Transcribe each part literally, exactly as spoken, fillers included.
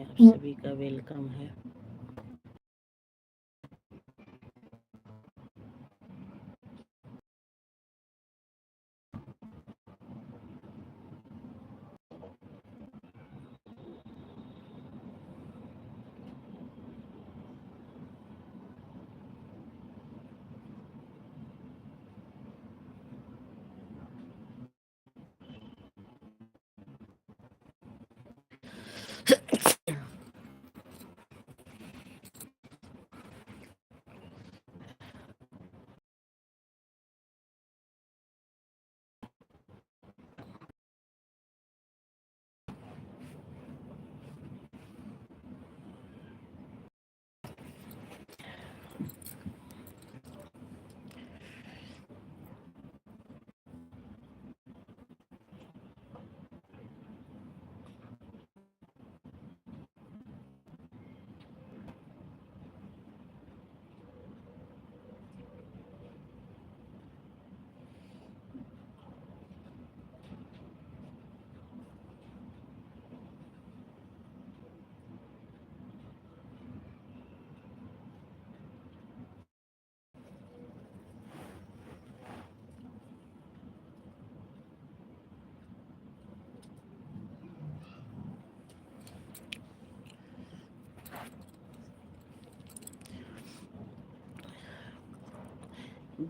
आप सभी का welcome है।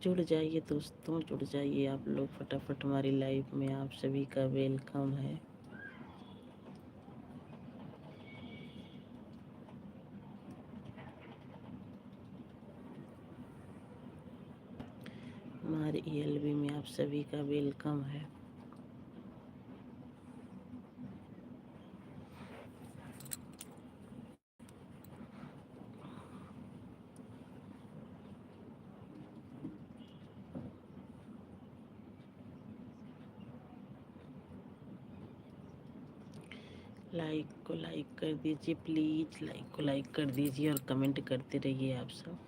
जुड़ जाइए दोस्तों, जुड़ जाइए आप लोग फटाफट हमारी live में, आप सभी का welcome है। हमारे E L V में आप सभी का welcome है। Like को like कर दीजिए please, like को like कर दीजिए और comment करते रहिए आप सब।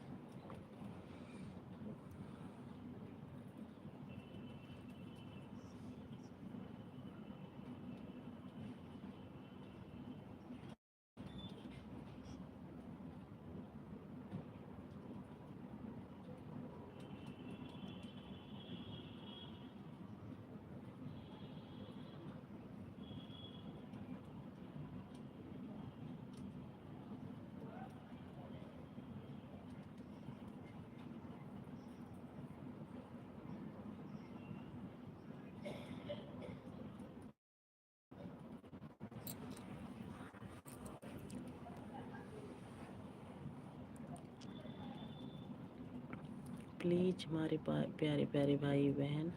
Please हमारे पा-, प्यारे प्यारे भाई बहन,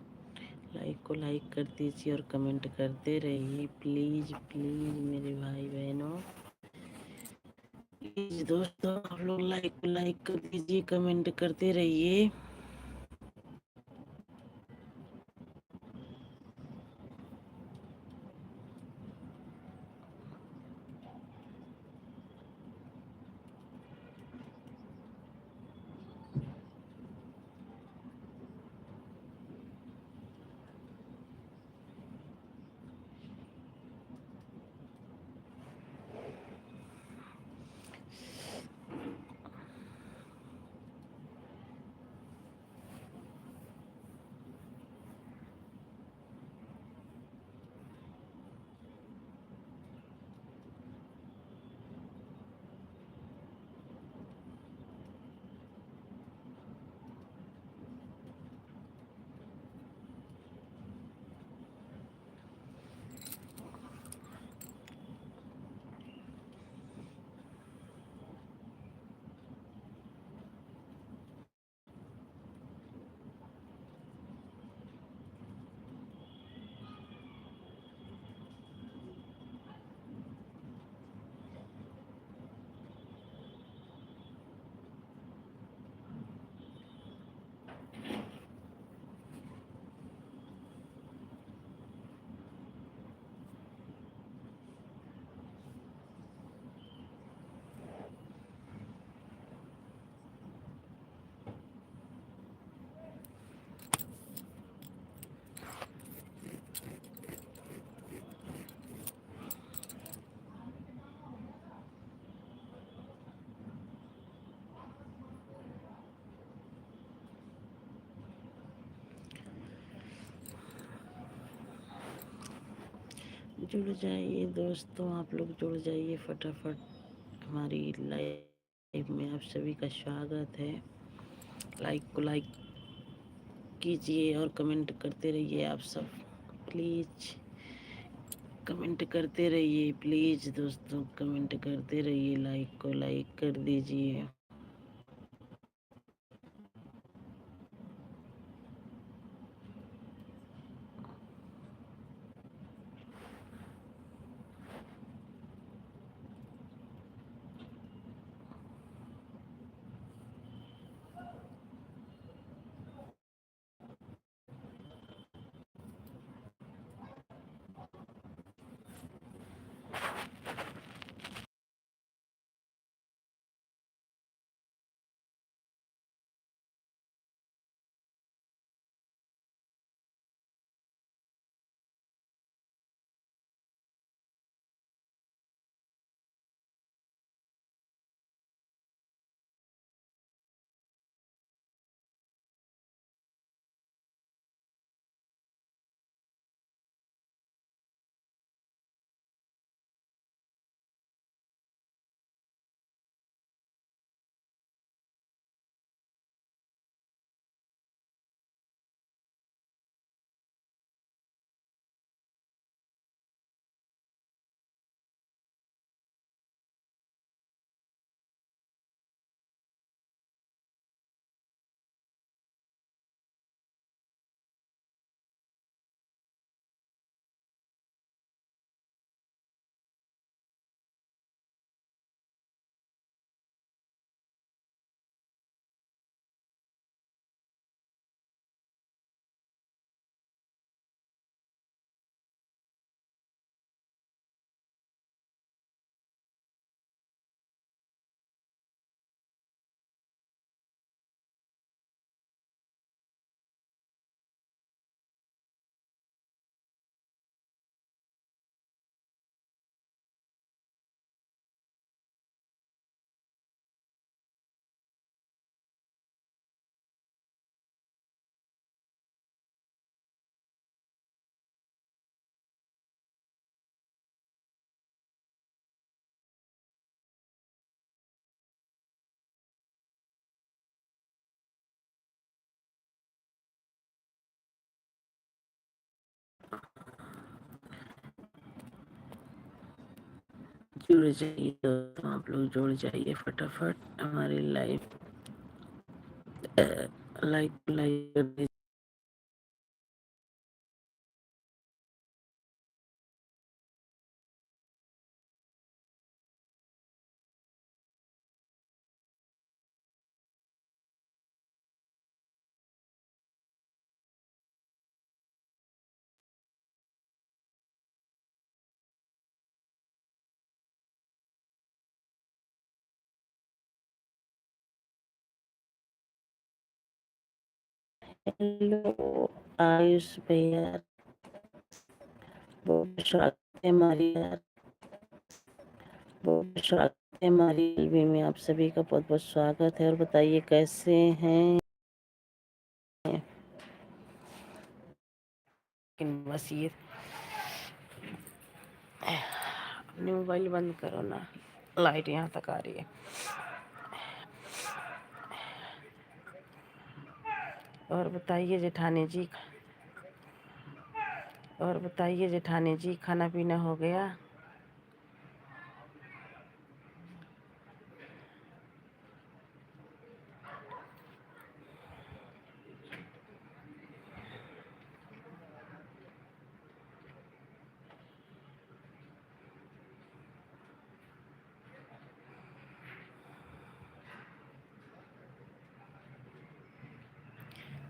like को like कर दीजिए और comment करते रहिए। Please, please मेरे भाई बहनों, please दोस्तों, आप लोग like को like कर दीजिए, comment करते रहिए। जुड़ जाइए दोस्तों, आप लोग जुड़ जाइए फटाफट। हमारी लाइव में आप सभी का स्वागत है। लाइव को लाइव कीजिए और कमेंट करते रहिए आप सब। प्लीज कमेंट करते रहिए, प्लीज दोस्तों, कमेंट करते रहिए, लाइव को लाइव कर दीजिए। जुड़ जाइए दोस्तों, आप लोग जुड़ जाइए फटाफट हमारे लाइव, अ, लाइव को लाइव कर दीजिए। हेलो आयुष भैया, बहुत स्वागत है हमारी यार, बहुत स्वागत है हमारी एलबी में। आप सभी का बहुत बहुत स्वागत है। और बताइए कैसे हैं? लेकिन बस ये अपने मोबाइल बंद करो ना, लाइट यहाँ तक आ रही है। और बताइए जेठानी जी, और बताइए जेठानी जी, खाना पीना हो गया?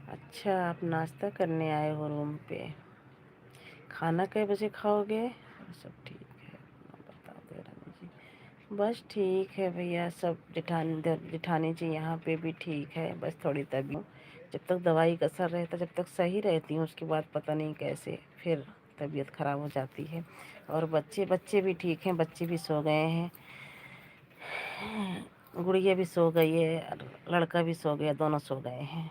अच्छा, आप नाश्ता करने आए हो रूम पे। खाना कै बजे खाओगे? सब ठीक है, अपना बता दे रानी जी। बस ठीक है भैया, सब जेठानी, जेठानी जी यहाँ पे भी ठीक है। बस थोड़ी तबीयत, जब तक दवाई का असर रहता, जब तक सही रहती हूँ, उसके बाद पता नहीं कैसे फिर तबीयत खराब हो जाती है। और बच्चे, बच्चे भी ठीक हैं, बच्चे भी सो गए हैं। गुड़िया भी सो गई है और लड़का भी सो गया, दोनों सो गए हैं।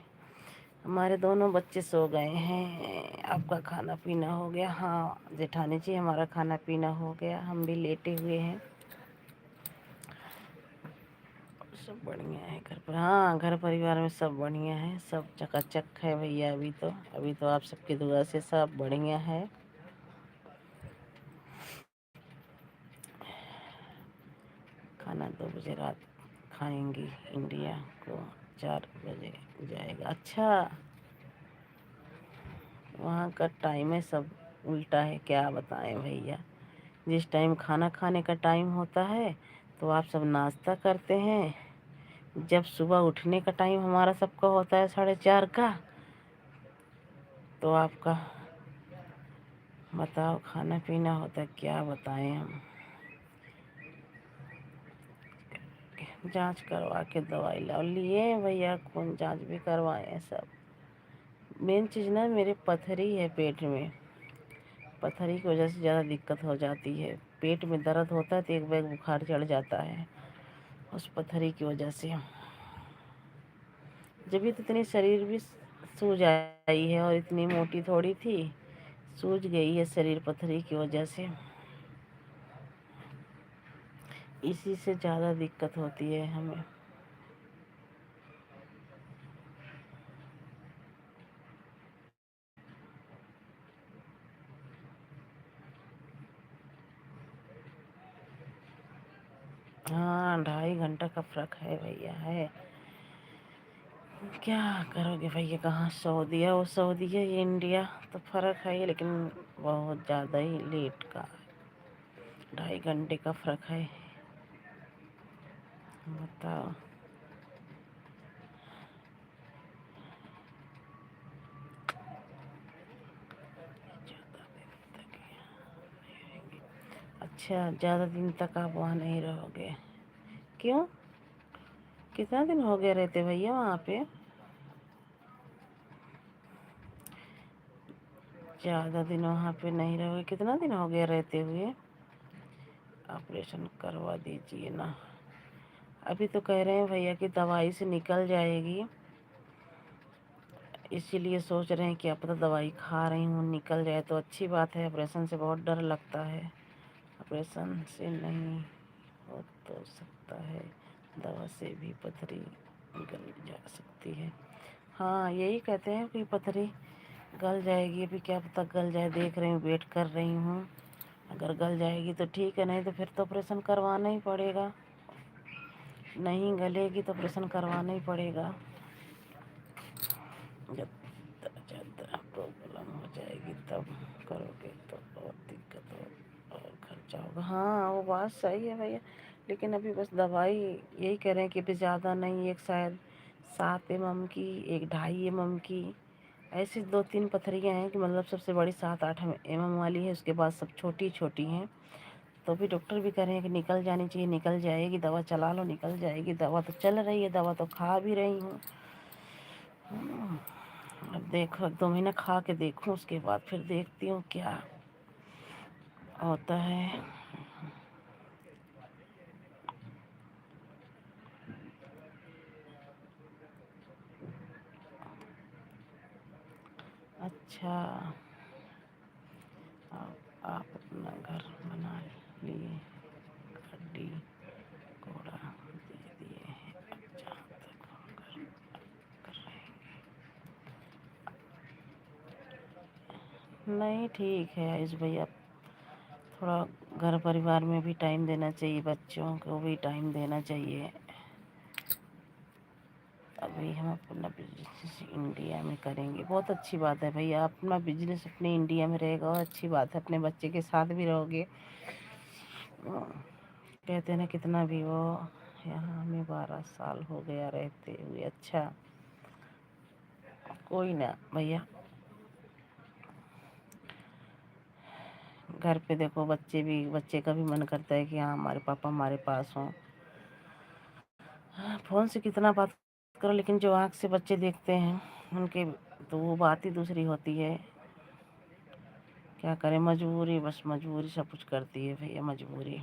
हमारे दोनों बच्चे सो गए हैं। आपका खाना पीना हो गया? हाँ जेठानी जी, हमारा खाना पीना हो गया, हम भी लेटे हुए हैं। सब बढ़िया है घर पर। हाँ, घर परिवार में सब बढ़िया है, सब चकाचक है भैया। अभी तो, अभी तो आप सबकी दुआ से सब बढ़िया है। खाना दो बजे रात खाएंगी, इंडिया को चार बजे जाएगा। अच्छा, वहाँ का टाइम है सब उल्टा है, क्या बताएं भैया। जिस टाइम खाना खाने का टाइम होता है तो आप सब नाश्ता करते हैं, जब सुबह उठने का टाइम हमारा सबका होता है साढ़े चार का, तो आपका बताओ खाना पीना होता है, क्या बताएं हम। जांच करवा के दवाई लाओ, लिए भैया खून जांच भी करवाए हैं सब। मेन चीज़ ना मेरे पथरी है पेट में, पथरी की वजह से ज़्यादा दिक्कत हो जाती है। पेट में दर्द होता है तो एक बैग बुखार चढ़ जाता है उस पथरी की वजह से। जब भी तो इतनी शरीर भी सूज आई है और इतनी मोटी थोड़ी थी, सूज गई है शरीर पथरी की वजह से। इसी से ज़्यादा दिक्कत होती है हमें। हाँ, ढाई घंटा का फ़र्क है भैया, है। क्या करोगे भैया, कहाँ सऊदिया, वो सऊदिया, ये इंडिया, तो फ़र्क है, लेकिन बहुत ज़्यादा ही लेट का, ढाई घंटे का फ़र्क है। बताओ। अच्छा, ज़्यादा दिन तक आप वहाँ नहीं रहोगे? क्यों? कितना दिन हो गया रहते भैया वहाँ पे? ज़्यादा दिन वहाँ पे नहीं रहोगे। कितना दिन हो गया रहते हुए? ऑपरेशन करवा दीजिए ना। अभी तो कह रहे हैं भैया कि दवाई से निकल जाएगी, इसीलिए सोच रहे हैं कि अब तो दवाई खा रही हूँ, निकल जाए तो अच्छी बात है। ऑपरेशन से बहुत डर लगता है, ऑपरेशन से नहीं हो तो सकता है, दवा से भी पथरी गल जा सकती है। हाँ, यही कहते हैं कि पथरी गल जाएगी, अभी क्या पता गल जाए, देख रही हूँ, वेट कर रही हूँ। अगर गल जाएगी तो ठीक है, नहीं तो फिर तो ऑपरेशन करवाना ही पड़ेगा। नहीं गलेगी तो ऑपरेशन करवाना ही पड़ेगा। जब ज़्यादा प्रॉब्लम हो जाएगी तब करोगे तो बहुत दिक्कत हो और खर्चा होगा। हाँ, वो बात सही है भैया, लेकिन अभी बस दवाई यही करें कि अभी ज़्यादा नहीं, एक शायद सात एम एम की, एक ढाई एम एम की, ऐसी दो तीन पथरियाँ हैं कि मतलब सबसे बड़ी सात आठ एम एम वाली है, उसके बाद सब छोटी छोटी हैं। तो भी डॉक्टर भी कह रहे हैं कि निकल जानी चाहिए, निकल जाएगी, दवा चला लो, निकल जाएगी। दवा तो चल रही है, दवा तो खा भी रही हूँ। हम्म, अब देखो, एक दो महीना खा के देखूँ, उसके बाद फिर देखती हूँ क्या होता है। अच्छा, आप, आप अपना घर बना लिए, गाड़ी घोड़ा दे दिए हैं, अब जहाँ तक हम घर कर रहे हैं। नहीं, ठीक है आयुष भैया, थोड़ा घर परिवार में भी टाइम देना चाहिए, बच्चों को भी टाइम देना चाहिए। अभी हम अपना बिजनेस इंडिया में करेंगे। बहुत अच्छी बात है भैया, अपना बिजनेस अपने इंडिया में रहेगा और अच्छी बात है, अपने बच्चे के साथ भी रहोगे। कहते हैं ना, कितना भी हो, यहाँ हमें बारह साल हो गया रहते हुए। अच्छा, कोई ना भैया, घर पे देखो, बच्चे भी, बच्चे का भी मन करता है कि हाँ, हमारे पापा हमारे पास हों। हाँ, फ़ोन से कितना बात करो, लेकिन जो आँख से बच्चे देखते हैं, उनके, तो वो बात ही दूसरी होती है। क्या करें, मजबूरी, बस मजबूरी सब कुछ करती है भैया, मजबूरी।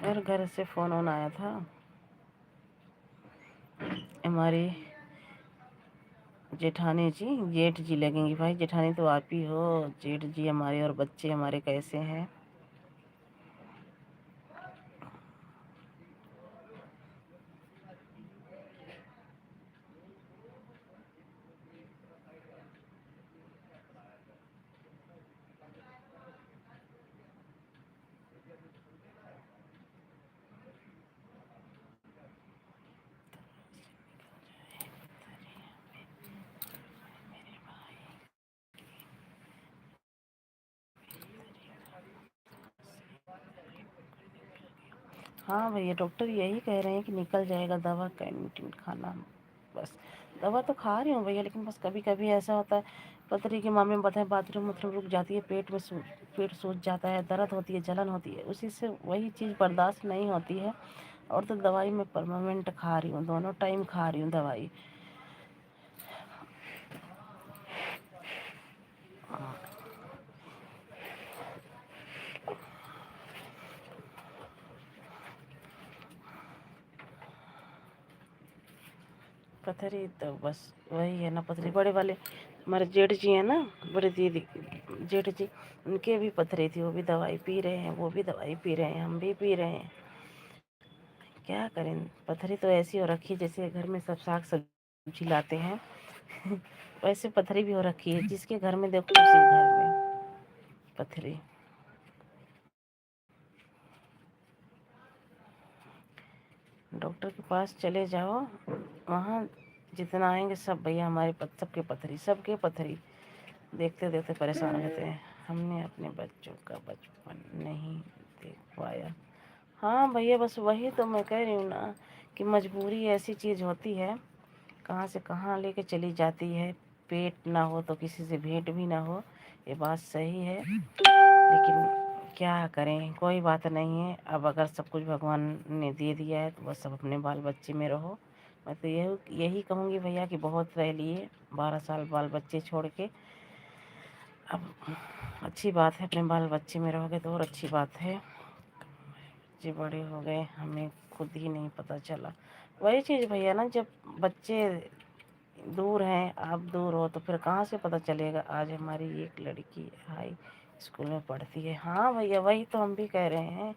यार, घर से फोन वोन आया था। हमारी जेठानी जी, जेठ जी लगेंगी भाई, जेठानी तो आप ही हो। जेठ जी हमारे और बच्चे हमारे कैसे हैं? हाँ भैया, डॉक्टर यही कह रहे हैं कि निकल जाएगा दवा, कैंटीन खाना, बस। दवा तो खा रही हूँ भैया, लेकिन बस कभी कभी ऐसा होता है, पथरी के मामले में बताएं, बाथरूम वाथरूम रुक जाती है, पेट में सू पेट सूज जाता है, दर्द होती है, जलन होती है, उसी से वही चीज़ बर्दाश्त नहीं होती है। और तो दवाई मैं परमानेंट खा रही हूँ, दोनों टाइम खा रही हूँ दवाई। पथरी तो बस वही है ना, पथरी बड़े वाले हमारे जेठ जी हैं ना, बड़े दीदी, जेठ जी, उनके भी पथरी थी, वो भी दवाई पी रहे हैं, वो भी दवाई पी रहे हैं, हम भी पी रहे हैं। क्या करें, पथरी तो ऐसी हो रखी है जैसे घर में सब साग सब्जी लाते हैं वैसे पथरी भी हो रखी है, जिसके घर में देखो उसी घर में पथरी। डॉक्टर के पास चले जाओ, वहाँ जितना आएंगे सब भैया हमारे पथ-, सबके पथरी, सबके पथरी। देखते देखते परेशान हो जाते हैं। हमने अपने बच्चों का बचपन नहीं देख पाया। हाँ भैया, बस वही तो मैं कह रही हूँ ना कि मजबूरी ऐसी चीज़ होती है, कहाँ से कहाँ लेके चली जाती है। पेट ना हो तो किसी से भेंट भी ना हो, ये बात सही है। लेकिन क्या करें, कोई बात नहीं है। अब अगर सब कुछ भगवान ने दे दिया है तो बस अब अपने बाल बच्चे में रहो। मैं तो यही, यही कहूँगी भैया कि बहुत रह लिए, बारह साल बाल बच्चे छोड़ के। अब अच्छी बात है, अपने बाल बच्चे में रहोगे तो और अच्छी बात है। बच्चे बड़े हो गए, हमें खुद ही नहीं पता चला। वही चीज़ भैया ना, जब बच्चे दूर हैं, आप दूर हो, तो फिर कहाँ से पता चलेगा? आज हमारी एक लड़की हाई स्कूल में पढ़ती है। हाँ भैया, वही तो हम भी कह रहे हैं,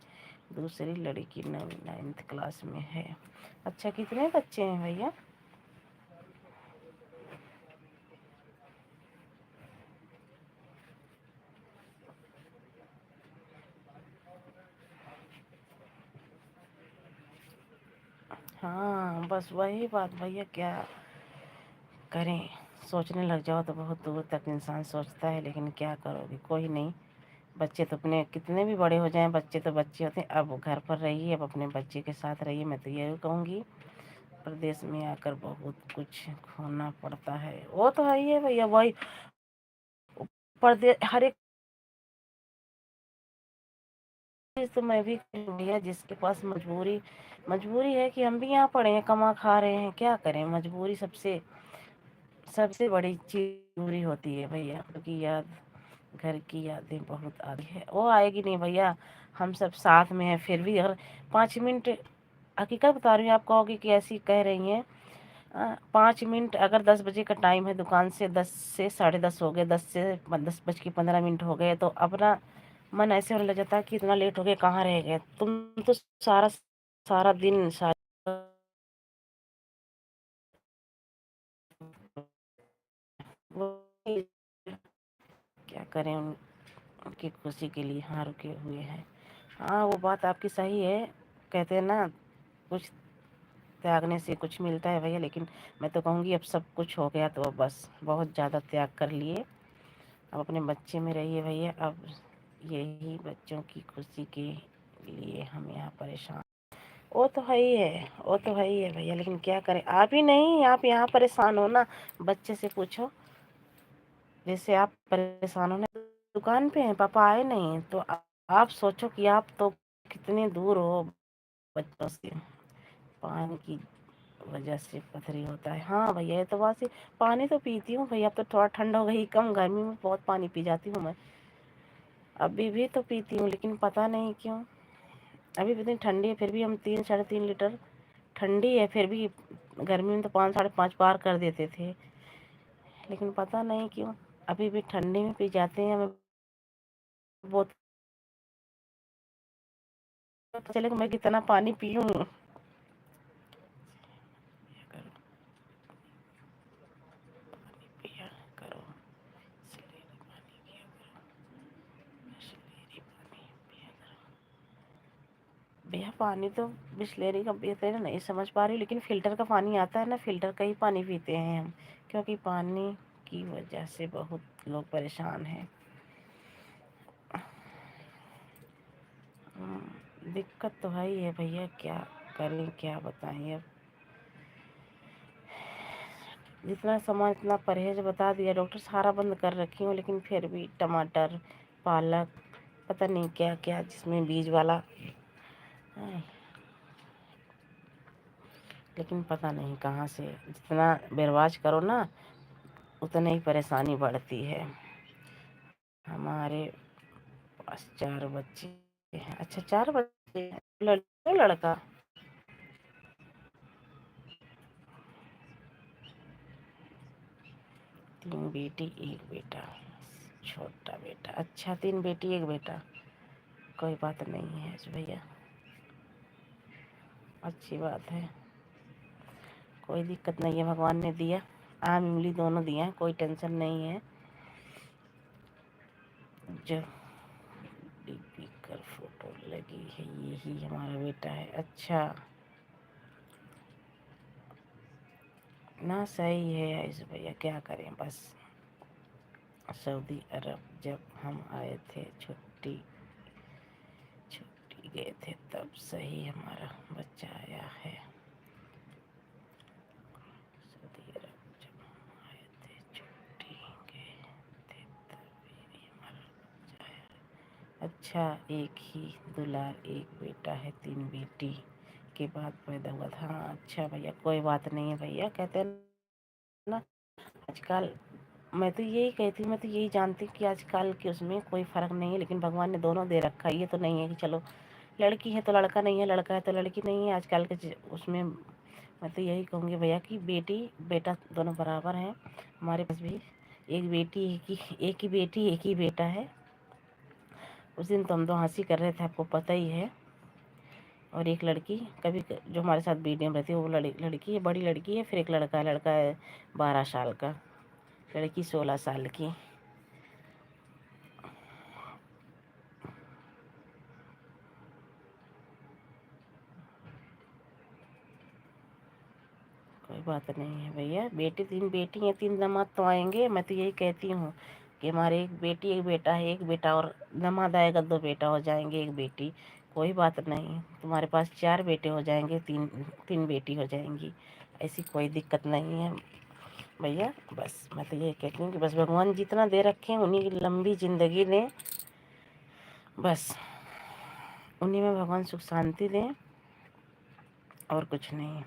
दूसरी लड़की नवी नाइन्थ क्लास में है। अच्छा, कितने बच्चे हैं भैया? हाँ, बस वही बात भैया, क्या करें, सोचने लग जाओ तो बहुत दूर तक इंसान सोचता है, लेकिन क्या करोगे, कोई नहीं। बच्चे तो अपने कितने भी बड़े हो जाएं, बच्चे तो बच्चे होते हैं। अब घर पर रहिए, अब अपने बच्चे के साथ रहिए। मैं तो यही कहूँगी, परदेश में आकर बहुत कुछ खोना पड़ता है। वो तो है ही है भैया, वही परदे-, हर एक चीज़ तो मैं भी कह रही हूँ भैया, जिसके पास मजबूरी, मजबूरी है कि हम भी यहाँ पड़े हैं, कमा खा रहे हैं, क्या करें, मजबूरी सबसे, सबसे बड़ी चीज़ मजबूरी होती है भैया, क्योंकि याद, घर की यादें बहुत आती है, वो आएगी नहीं भैया, हम सब साथ में हैं, फिर भी अगर पाँच मिनट, हकीकत बता रही हूँ, आप कहोगे कि ऐसी कह रही हैं, अ, पाँच मिनट, अगर दस बजे का टाइम है दुकान से, दस से साढ़े दस हो गए, दस से, दस बज के पन्द्रह मिनट हो गए, तो अपना मन ऐसे होने लग जाता है कि इतना लेट हो गया, कहाँ रह गए? तुम तो सारा, सारा दिन, सारा वो क्या करें, उन-, उनकी खुशी के लिए हाँ रुके हुए हैं। हाँ, वो बात आपकी सही है, कहते हैं ना, कुछ त्यागने से कुछ मिलता है भैया, लेकिन मैं तो कहूँगी अब सब कुछ हो गया तो अब बस बहुत ज़्यादा त्याग कर लिए। अब अपने बच्चे में रहिए भैया, अब यही बच्चों की खुशी के लिए हम यहाँ परेशान। वो तो है ही है, वो तो है ही है भैया, लेकिन क्या करें, आप ही नहीं, आप यहाँ परेशान हो ना, बच्चे से पूछो, जैसे आप परेशान हो ना, दुकान पे हैं, पापा आए नहीं, तो आ-, आप सोचो कि आप तो कितने दूर हो बच्चों से, पानी की वजह से पथरी होता है। हाँ भैया, ये तो बात सही, पानी तो पीती हूँ भैया, अब तो थोड़ा ठंड हो गई, कम गर्मी में बहुत पानी पी जाती हूँ मैं, अभी भी तो पीती हूँ, लेकिन पता नहीं क्यों अभी भी इतनी ठंडी है, फिर भी हम तीन, साढ़े तीन लीटर, ठंडी है, फिर भी गर्मी में तो पाँच, साढ़े पाँच पार कर देते थे, लेकिन पता नहीं क्यों अभी भी ठंडी में पी जाते हैं। हमें बहुत पता चले कि मैं कितना पानी पीऊँ। पानी पिया करो, बिसलेरी पानी पिया करो, बिसलेरी पानी पिया करो। भैया, पानी तो बिसलेरी का बेहतर नहीं समझ पा रही, लेकिन फिल्टर का पानी आता है ना, फिल्टर का ही पानी पीते हैं हम, क्योंकि पानी की वजह से बहुत लोग परेशान हैं। हम्म, दिक्कत तो है ही है भैया, क्या करें, क्या बताएं अब। जितना सामान, इतना परहेज बता दिया डॉक्टर, सारा बंद कर रखी हूँ, लेकिन फिर भी टमाटर, पालक, पता नहीं क्या क्या, जिसमें बीज वाला है, लेकिन पता नहीं कहाँ से, जितना बेरवाज करो ना, उतनी ही परेशानी बढ़ती है। हमारे पास चार बच्चे हैं। अच्छा, चार बच्चे हैं। लड़की, लड़का? तीन बेटी, एक बेटा, छोटा बेटा। अच्छा, तीन बेटी, एक बेटा। कोई बात नहीं है भैया, अच्छी बात है, कोई दिक्कत नहीं है। भगवान ने दिया, आम इमली दोनों दिया, कोई टेंशन नहीं है। जो डीपी कर फोटो लगी है, यही हमारा बेटा है। अच्छा, ना, सही है आयुष भैया, क्या करें, बस सऊदी अरब जब हम आए थे, छुट्टी, छुट्टी गए थे, तब सही हमारा बच्चा आया है। सऊदी अरब जब हम आए थे, छुट्टी गए थे, तब ये हमारा बच्चा आया है। अच्छा, एक ही दुलार, एक बेटा है, तीन बेटी के बाद पैदा हुआ था। हाँ, अच्छा भैया, कोई बात नहीं है भैया, कहते हैं ना, आजकल मैं तो यही कहती हूँ, मैं तो यही जानती हूँ कि आजकल के उसमें कोई फ़र्क नहीं है, लेकिन भगवान ने दोनों दे रखा है। ये तो नहीं है कि चलो लड़की है तो लड़का नहीं है, लड़का है तो लड़की नहीं है। आजकल के ज-, उसमें मैं तो यही कहूँगी भैया कि बेटी बेटा दोनों बराबर हैं। हमारे पास भी एक बेटी, एक ही, एक ही बेटी, एक ही बेटा है। उस दिन तो हम दो हँसी कर रहे थे, आपको पता ही है। और एक लड़की कभी क-, जो हमारे साथ वीडियो में रहती है, वो लड़-, लड़की है, बड़ी लड़की है, फिर एक लड़का है, लड़का है बारह साल का, लड़की सोलह साल की। कोई बात नहीं है भैया, बेटी, तीन बेटी हैं, तीन दामाद तो आएंगे। मैं तो यही कहती हूँ कि हमारे एक बेटी, एक बेटा है, एक बेटा और दामाद आएगा, दो बेटा हो जाएंगे, एक बेटी। कोई बात नहीं, तुम्हारे पास चार बेटे हो जाएंगे, तीन, तीन बेटी हो जाएंगी, ऐसी कोई दिक्कत नहीं है भैया। बस मैं तो यही कहती हूँ कि बस भगवान जितना दे रखे हैं, उन्हीं की लंबी ज़िंदगी दें, बस उन्हीं में भगवान सुख शांति दें, और कुछ नहीं।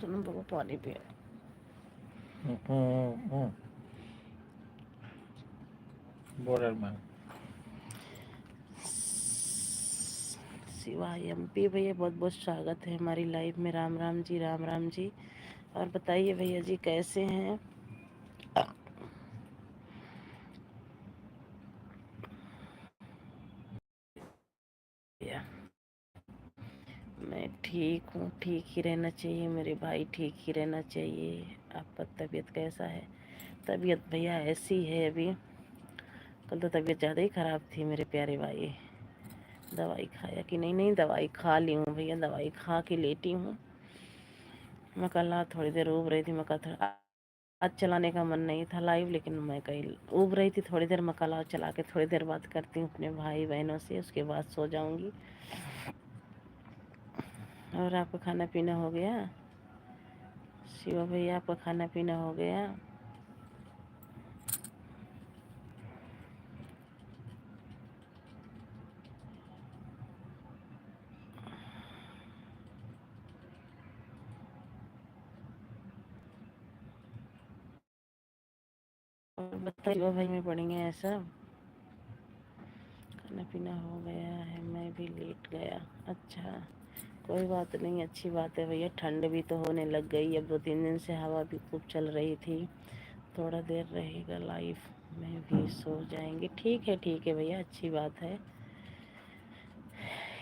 सुनो, बबू, पानी पियो। हम्म, हम्म, हम्म। Border man. शिवा एमपी भैया, बहुत बहुत स्वागत है हमारी लाइव में। राम राम जी, राम राम जी। और बताइए भैया जी, कैसे हैं? भैया, मैं ठीक हूँ, ठीक ही रहना चाहिए मेरे भाई, ठीक ही रहना चाहिए। आपका तबीयत कैसा है? तबीयत भैया ऐसी है अभी, कल तो तबीयत ज़्यादा ही ख़राब थी मेरे प्यारे भाई। दवाई खाया कि नहीं? नहीं, दवाई खा ली हूँ भैया, दवाई खा के लेटी हूँ। मैं कल रात थोड़ी देर ऊब रही थी, मैं कहा थोड़ा आज चलाने का मन नहीं था लाइव, लेकिन मैं कहीं ऊब रही थी थोड़ी देर, मैं कहा लाओ चला के थोड़ी देर बात करती हूँ अपने भाई बहनों से, उसके बाद सो जाऊँगी। और आपका खाना पीना हो गया? शिवा भैया, आपका खाना पीना हो गया? और बताइए भाई, में बढ़िया है सब? खाना पीना हो गया है, मैं भी लेट गया। अच्छा, कोई बात नहीं, अच्छी बात है भैया, ठंड भी तो होने लग गई। अब दो तीन दिन से हवा भी खूब चल रही थी। थोड़ा देर रहेगा लाइव में भी सो जाएंगे। ठीक है, ठीक है भैया, अच्छी बात है।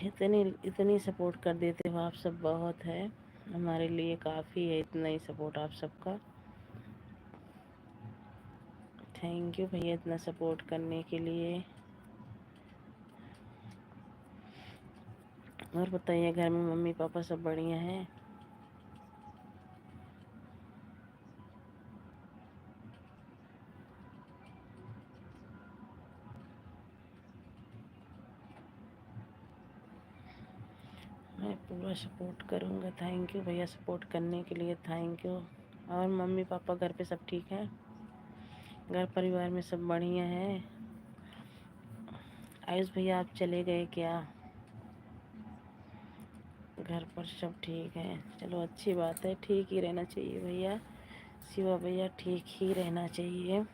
इतनी, इतनी सपोर्ट कर देते हो आप सब, बहुत है हमारे लिए, काफ़ी है इतना ही सपोर्ट आप सबका। थैंक यू भैया, इतना सपोर्ट करने के लिए। और बताइए, घर में मम्मी पापा सब बढ़िया हैं? मैं पूरा सपोर्ट करूँगा। थैंक यू भैया, सपोर्ट करने के लिए थैंक यू। और मम्मी पापा घर पे सब ठीक हैं? घर परिवार में सब बढ़िया है? आयुष भैया, आप चले गए क्या? घर पर सब ठीक है, चलो अच्छी बात है, ठीक ही रहना चाहिए भैया। शिवा भैया, ठीक ही रहना चाहिए।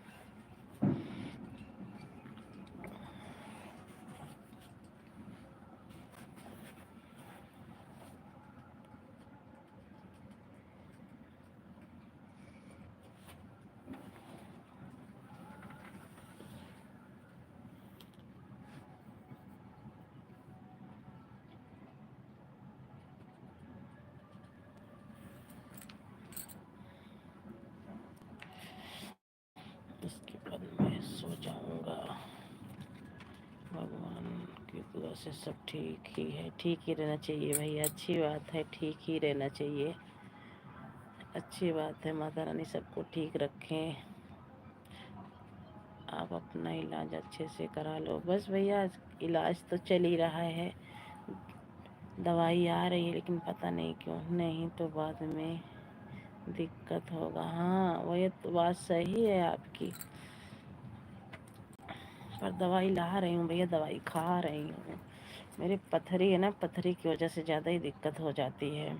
इसके बाद मैं सो जाऊंगा। भगवान की दुआ से सब ठीक ही है, ठीक ही रहना चाहिए भैया। अच्छी बात है, ठीक ही रहना चाहिए, अच्छी बात है। माता रानी सबको ठीक रखें। आप अपना इलाज अच्छे से करा लो। बस भैया, इलाज तो चल ही रहा है, दवाई आ रही है, लेकिन पता नहीं क्यों, नहीं तो बाद में दिक्कत होगा। हाँ, वो ये तो बात सही है आपकी, पर दवाई ला रही हूँ भैया, दवाई खा रही हूँ। मेरी पथरी है ना, पथरी की वजह से ज़्यादा ही दिक्कत हो जाती है।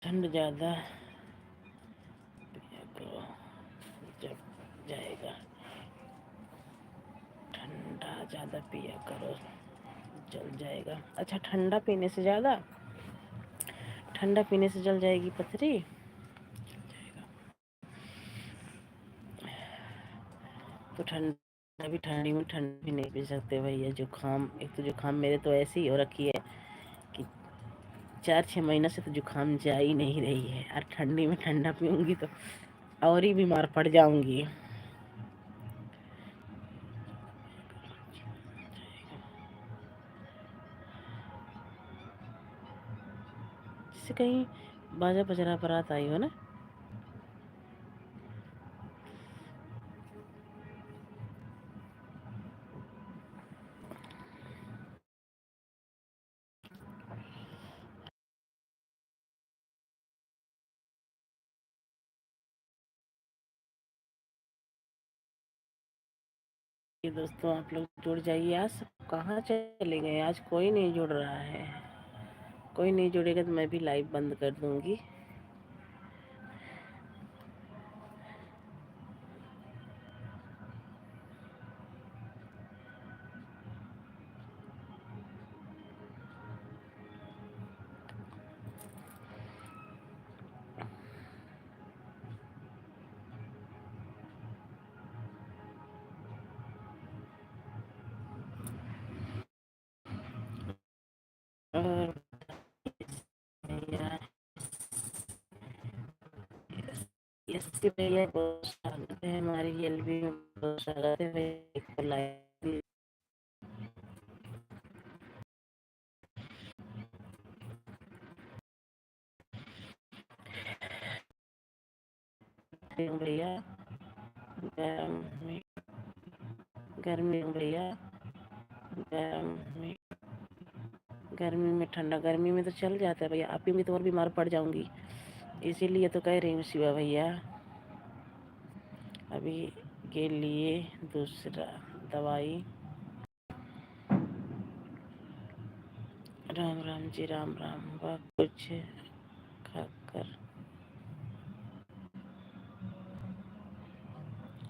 ठंड ज़्यादा पिया करो, जब जाएगा। ठंडा ज़्यादा पिया करो, जल जाएगा। अच्छा, ठंडा पीने से ज़्यादा, ठंडा पीने से जल जाएगी पथरी? जल जाएगा। तो ठंडा भी, ठंडी में ठंडा भी नहीं पी सकते भैया। जुकाम, एक तो जुकाम मेरे तो ऐसे ही हो रखी है कि चार छः महीना से तो जुकाम जा ही नहीं रही है, और ठंडी में ठंडा पीऊँगी तो और ही बीमार पड़ जाऊँगी। जैसे कहीं बाजा बजरा बारात आई हो ना। ये दोस्तों, आप लोग जुड़ जाइए। आज सब कहाँ चले गए? आज कोई नहीं जुड़ रहा है। कोई नहीं जुड़ेगा तो मैं भी लाइव बंद कर दूँगी। और भैया, यस, यस भैया, बहुत स्वागत है हमारे एलबी में, बहुत स्वागत है भैया, एक लाइव भैया, गर्मी, गर्मी भैया, गर्मी, गर्मी में ठंडा, गर्मी में तो चल जाता है भैया, आप पीऊँगी तो और बीमार पड़ जाऊँगी, इसीलिए तो कह रही हूँ शिवा भैया। अभी के लिए दूसरा दवाई। राम राम जी, राम राम। वह कुछ खाकर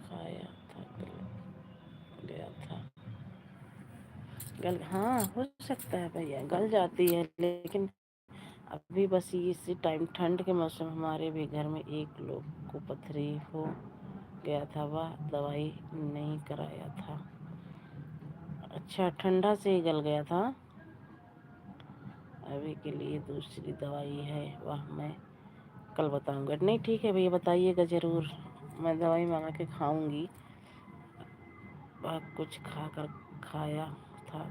खाया था, गल गया था। गल, हाँ, हो सकता है भैया, गल जाती है, लेकिन अभी बस इसी टाइम ठंड के मौसम हमारे भी घर में एक लोग को पथरी हो गया था, वह दवाई नहीं कराया था। अच्छा, ठंडा से ही गल गया था। अभी के लिए दूसरी दवाई है, वह मैं कल बताऊँगा। नहीं, ठीक है भैया, बताइएगा ज़रूर, मैं दवाई मंगा के खाऊँगी। वह कुछ खाकर खाया था,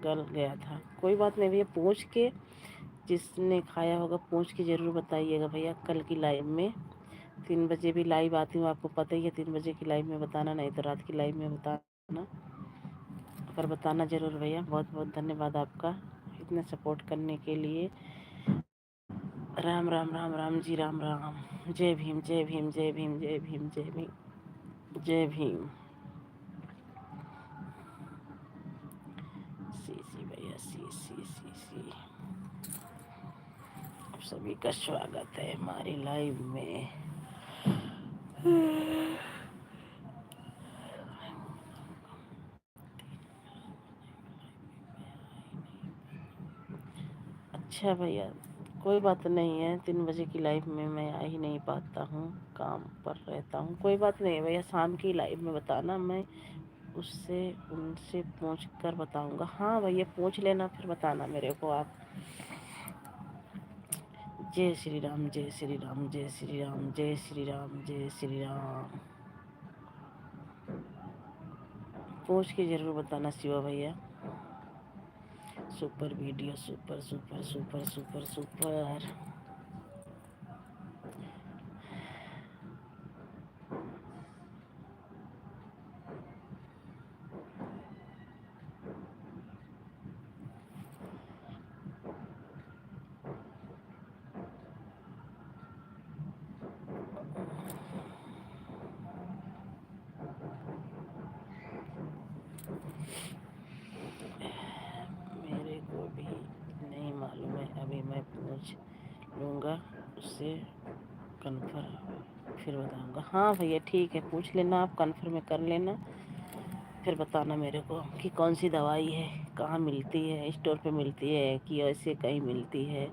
गल गया था। कोई बात नहीं भैया, पूछ के, जिसने खाया होगा, पूछ के ज़रूर बताइएगा भैया। कल की लाइव में, तीन बजे भी लाइव आती हूँ, आपको पता ही है, तीन बजे की लाइव में बताना, नहीं तो रात की लाइव में बताना। पर बताना ज़रूर भैया। बहुत बहुत धन्यवाद आपका इतना सपोर्ट करने के लिए। राम राम, राम राम जी, राम राम। जय भीम, जय भीम, जय भीम, जय भीम, जय भीम, जय भीम। सी सी भैया, सी सी सी सी। आप सभी का स्वागत है हमारी लाइव में। अच्छा भैया, कोई बात नहीं है, तीन बजे की लाइव में मैं आ ही नहीं पाता हूँ, काम पर रहता हूँ। कोई बात नहीं है भैया, शाम की लाइव में बताना, मैं उससे, उनसे पूछ कर बताऊँगा। हाँ भैया, पूछ लेना, फिर बताना मेरे को आप। जय श्री राम, जय श्री राम, जय श्री राम, जय श्री राम, जय श्री राम। पूछ के ज़रूर बताना शिवा भैया। Super video, super, super, super, super, super. मेरे को भी नहीं मालूम है, अभी मैं पूछ लूँगा उससे, कन्फर्म फिर बताऊँगा। हाँ भैया, ठीक है, पूछ लेना आप, कन्फर्म कर लेना, फिर बताना मेरे को कि कौन सी दवाई है, कहाँ मिलती है, स्टोर पे मिलती है कि ऐसे कहीं मिलती है।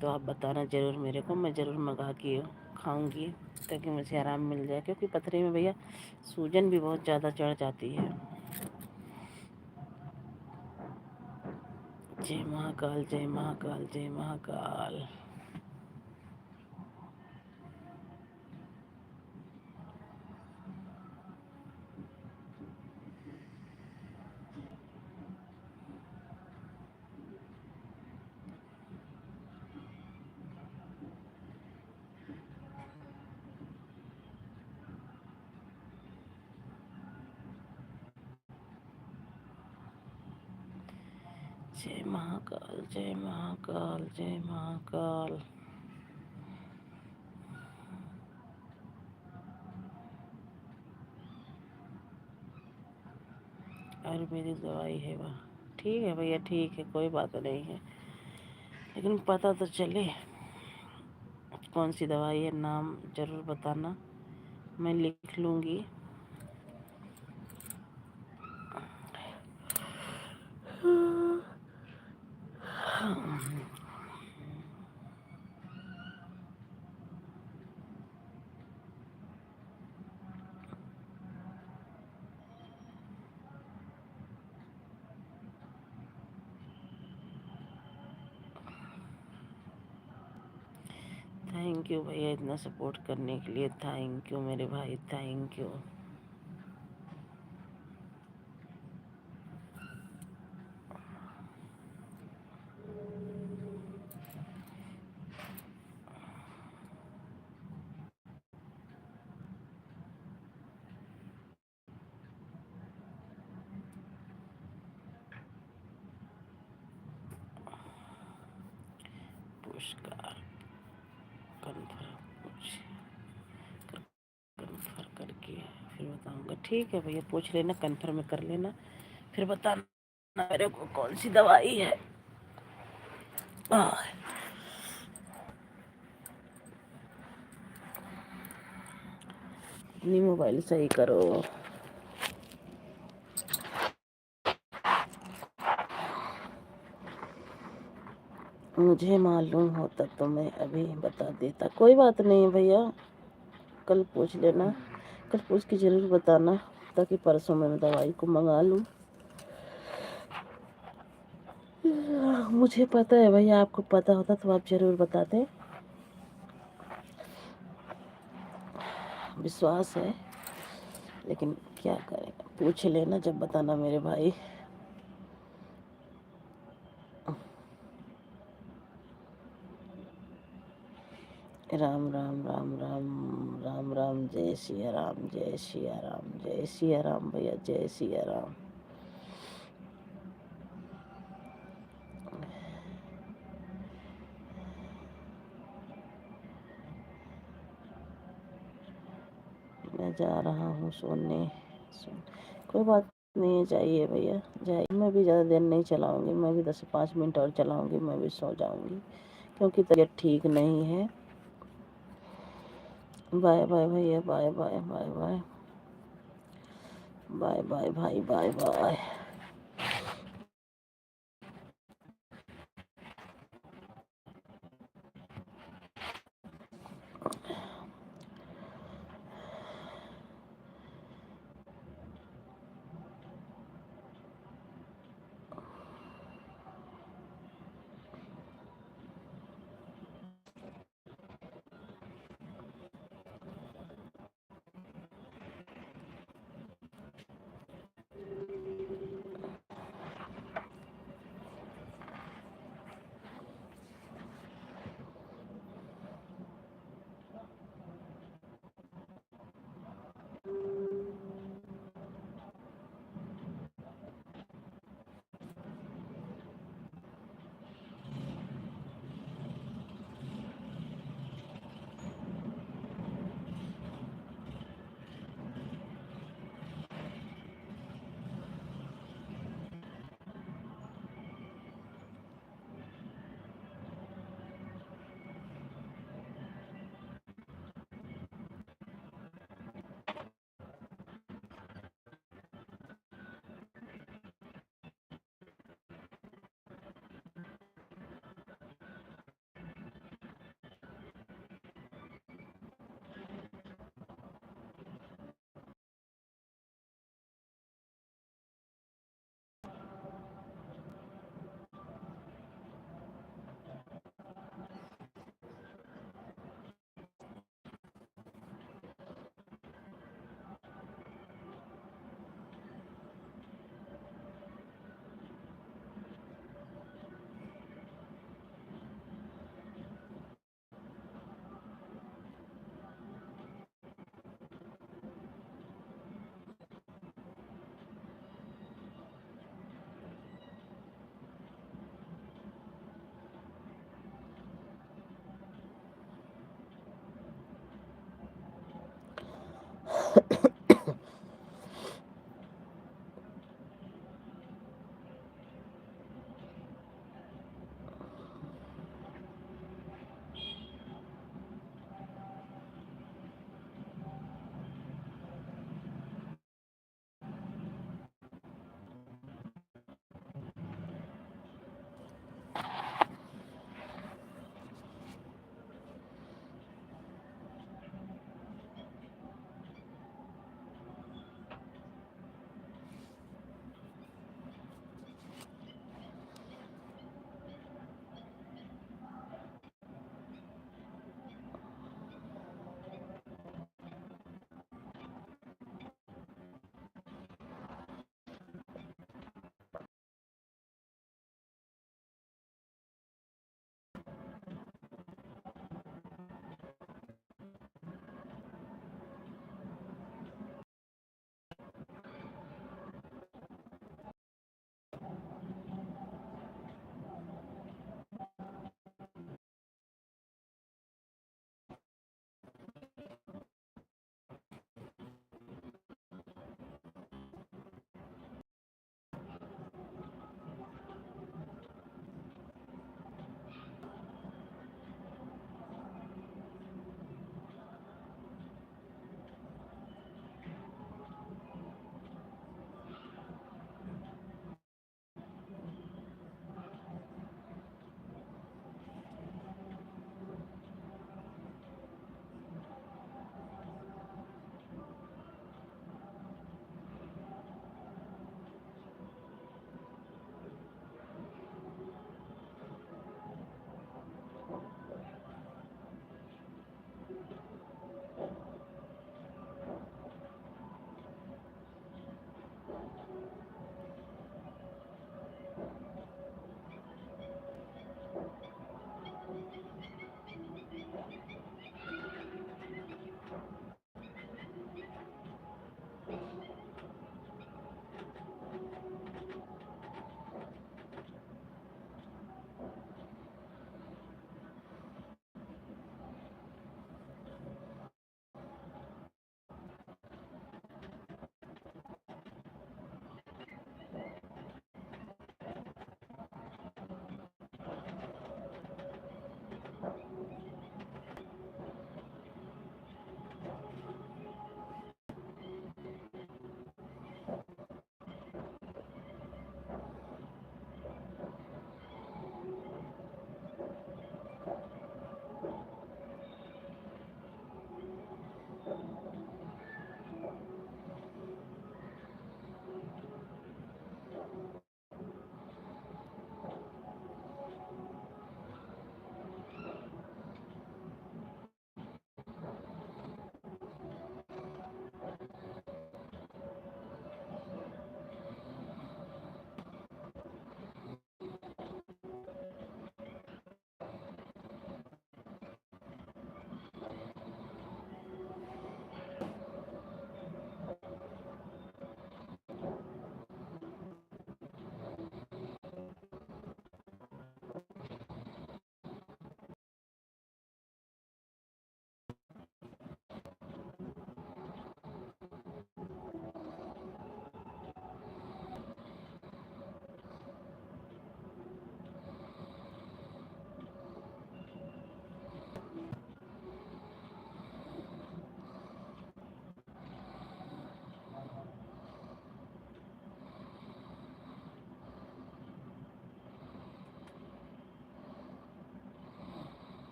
तो आप बताना ज़रूर मेरे को, मैं ज़रूर मंगा के खाऊंगी, ताकि मुझे आराम मिल जाए, क्योंकि पथरी में भैया सूजन भी बहुत ज़्यादा चढ़ जाती है। जय महाकाल, जय महाकाल, जय महाकाल। जय महाकाल, जय महाकाल, जय महाकाल। आयुर्वेदिक दवाई है वह। ठीक है भैया, ठीक है, कोई बात नहीं है, लेकिन पता तो चले कौन सी दवाई है, नाम ज़रूर बताना, मैं लिख लूँगी। थैंक यू भैया, इतना सपोर्ट करने के लिए थैंक यू मेरे भाई, थैंक यू। पुरस्कार कन्फर्म, पूछ, कन्फर्म करके फिर बताऊंगा। ठीक है भैया, पूछ लेना, कन्फर्म कर लेना, फिर बताना मेरे को कौन सी दवाई है। आह। अपनी मोबाइल सही करो। मुझे मालूम होता तो मैं अभी बता देता। कोई बात नहीं भैया, कल पूछ लेना, कल पूछ के ज़रूर बताना, ताकि परसों मैं दवाई को मंगा लूँ। मुझे पता है भैया, आपको पता होता तो आप ज़रूर बताते। विश्वास है, लेकिन क्या करें, पूछ लेना जब बताना मेरे भाई। राम राम राम राम राम राम, जय सिया राम, जय सिया राम, जय सिया राम भैया, जय सिया राम। मैं जा रहा हूँ सोने। सो-, कोई बात नहीं है, जाइए भैया, जाइए। मैं भी ज़्यादा देर नहीं चलाऊँगी, मैं भी दस से पाँच मिनट और चलाऊँगी, मैं भी सो जाऊँगी, क्योंकि तबीयत ठीक नहीं है। बाय बाय भैया, bye bye, bye bye, bye bye भाई, बाय बाय।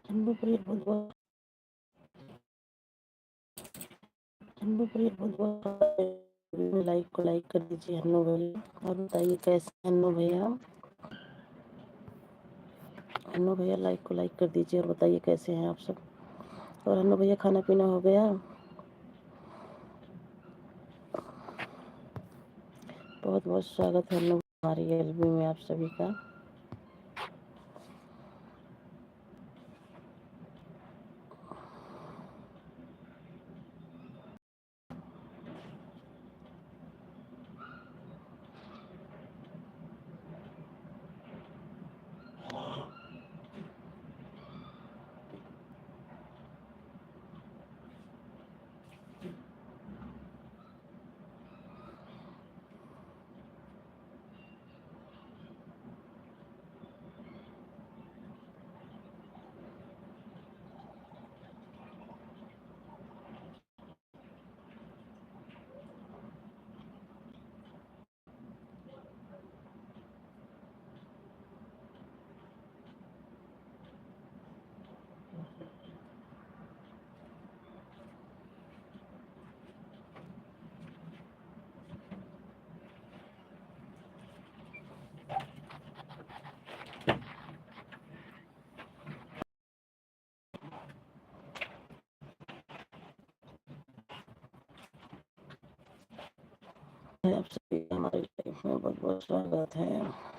हन्नू प्रिय बहुत बहुत, हन्नू प्रिय बहुत बहुत, like को like कर दीजिए हन्नू भैया। और बताइए कैसे हैं हन्नू भैया? हन्नू भैया, like को like कर दीजिए और बताइए कैसे हैं आप सब। और हन्नू भैया, खाना पीना हो गया? बहुत बहुत स्वागत है हन्नू हमारी एलबी में आप सभी का। आप सभी का हमारे लाइफ में बहुत बहुत स्वागत है।